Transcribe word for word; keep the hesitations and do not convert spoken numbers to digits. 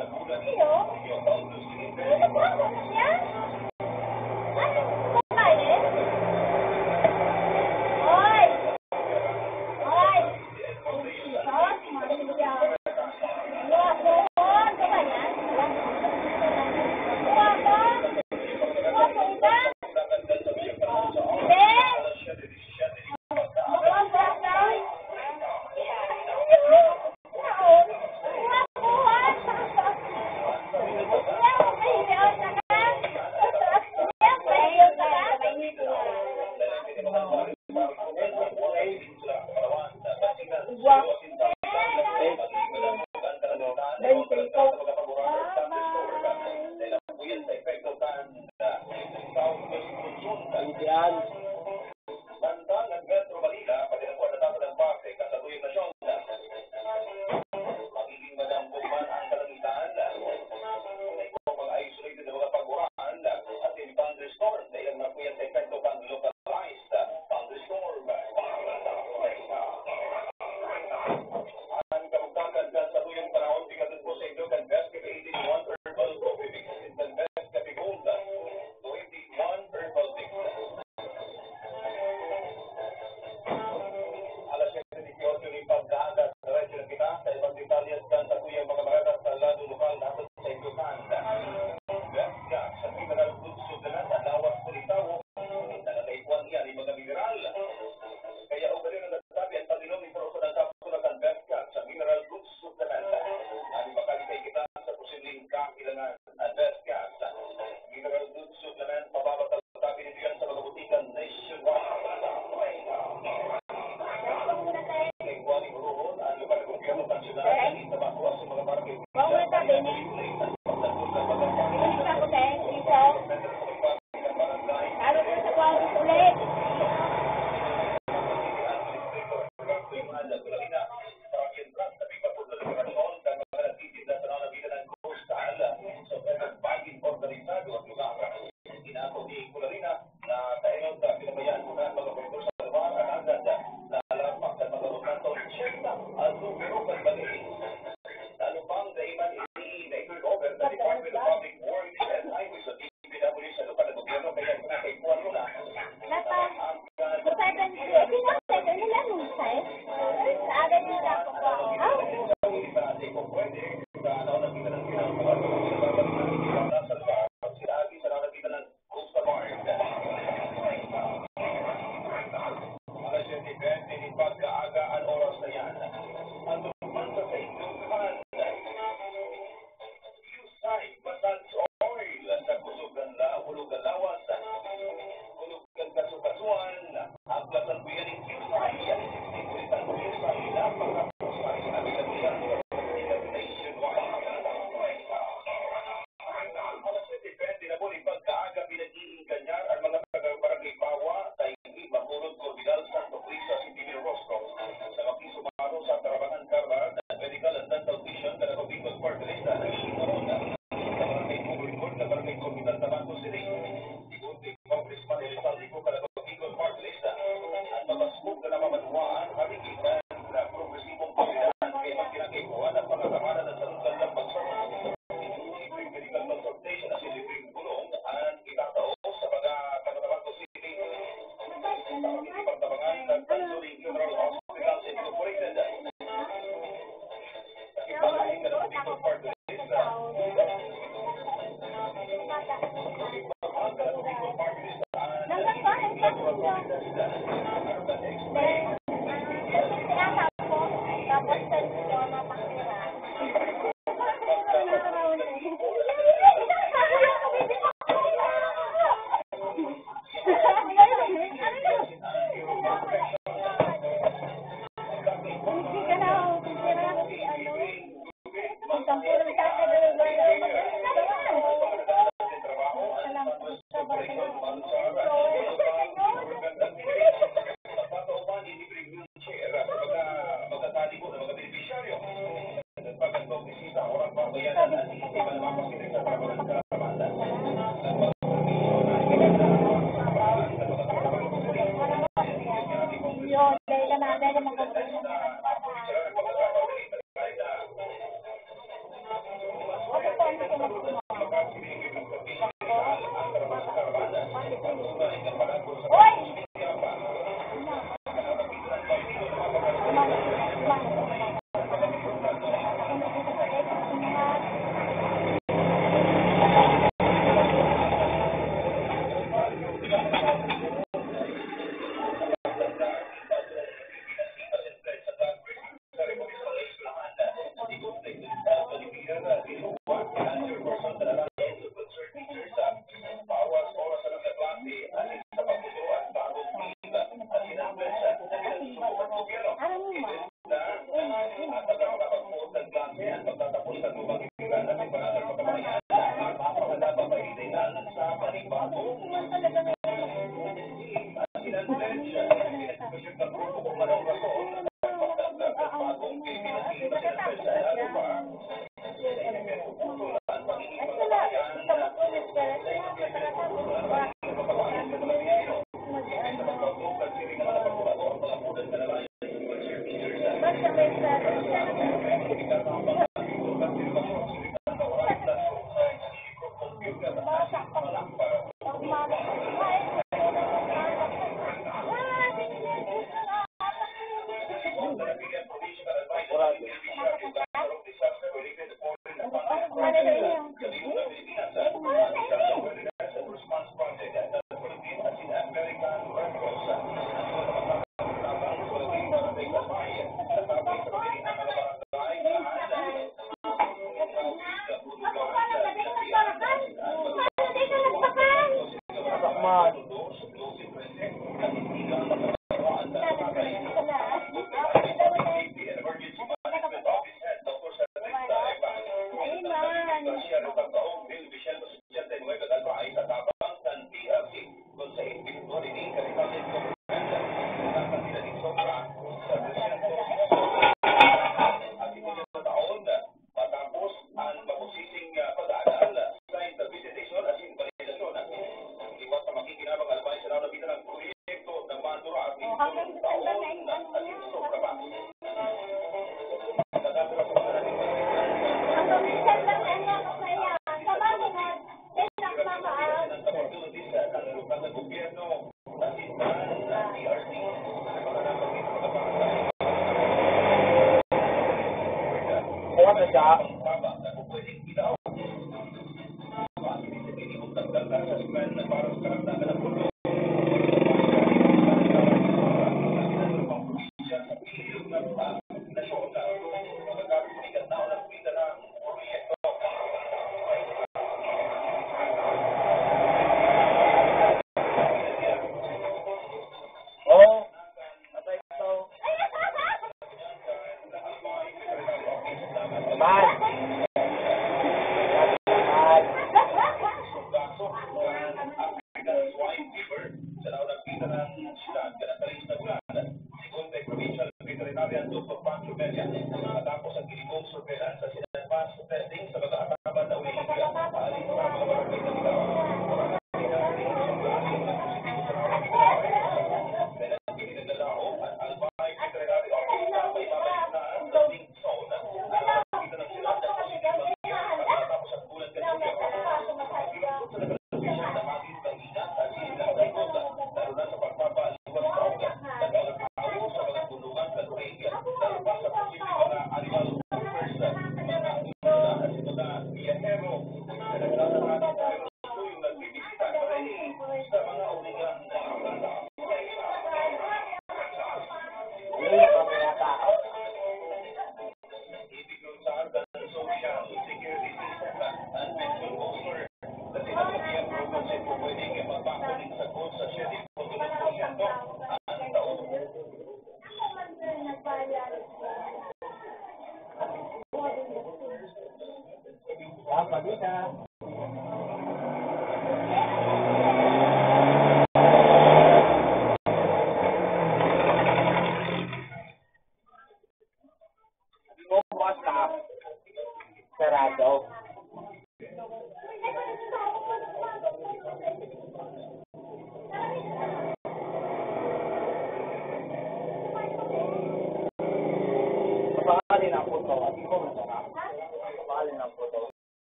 Iyo? Ano ba? Ano yan? Ano? Babae? Hoy! Hoy! Guwapo! Ano ba yan? Guwapo! Guwapo ka? Hindi! Yan. Samantang ang Metro Manila, pati na po ang natatangpang sa ikasatuyang nasyon. Magiging madamog man ang kalangitan. May mga isolated na mga pag-ulan at yung thunderstorm na ilang mga kuyang epekto kan localized thunderstorm. Ang kabugtakan kan satuyang panahon, bigatod po sa inyo kan Best Keep eighteen one Herbal Coffee Mix and kan Best Keep Gold twenty-one Herbal Mix. Alas siyete dieciocho nin pagkaaga, diretso na kita sa ibang detalye kan satuyang mga bareta sa lado lokal natin sa Yucatan. Best ka sa mineral food supplement, lawas, kulitaw, nakakaipuan niya nin mga mineral. Kaya ugalion na nagsasabi ang pag-inom ni Prof. Ng kapsula kan Best ka sa mineral food supplement. Ano ba kayo kita sa posibleng kakilangan? Advertias. Mineral food supplement, mababa talaga tabi nito yan sa mga botika nationwide. Kay Juan Iburuhon, ang lokal na gobyerno nasyonal, sa mga tuwas sa mga barangay. Wow, may tabi ni. Hindi pa ako, te. Hindi pa. Lalo ko sa Juan ulit. Sa pag-ientras na may kaputol na relasyon kan mga nagtitinda sa mga nabilan ng kustal sa Pwede Baging Organisado at Lugar. Inako ni Kularina na kainot na pinabayaan ko na mga vendor sa lugar at agad na alapak sa mga rotando, siyenta, at numero kan bagay. Lalo pang daiman ini na i-turn over sa Department of Public Works and Highways o D P W sa lokal na gobyerno, kaya kinakaipuhan mo na. Nasa, sa seven, eh, di nga seven, ilan yung size? Sa akin nila ako pa. Ah, okay. Alas siyete bente nin pagkaaga an oras na yan. Ang lukman sa Saint Luke Hall. Qcy Massage Oil sa kusog kan la-, hulog kan lawas, hulog kan kasukasuan, ang plasan ko yan in Qcy, yan in sixty Puritan Qcy, napaka-Qcy, ang ilang iyan, nationwide. Alas siyete bente na po nin pagkaaga, pinag-iinganyan ang mga taga-Barangay Pawa, Taigi, Bacolod, Corbidal, Santo Cristo, Asintibil, Rosco. Sa Makiso, Maro, Santa Rabangan, Carla, Medical and Dental Vision, kan Ako Bicol Party List, na nagsisimula sa Barangay Bogor Record, na Barangay Corbidal, Tabaco City. Sigon ni Congressman Elizalde Cuca, kan Ako Bicol Party List, ang mabasbog na namamanwaan, marigit na progresibong pamilya, kaya magkinakaipuhan ang pangatahanan ng salud kan lambag sa libreng medical consultation asin libreng bulong an itatao sa mga taga-Tabaco City. Sa pagkikipagtabangan kan Tanduring General Hospital Incorporated. Sa kipagkikipagtabangan kan Tabaco City,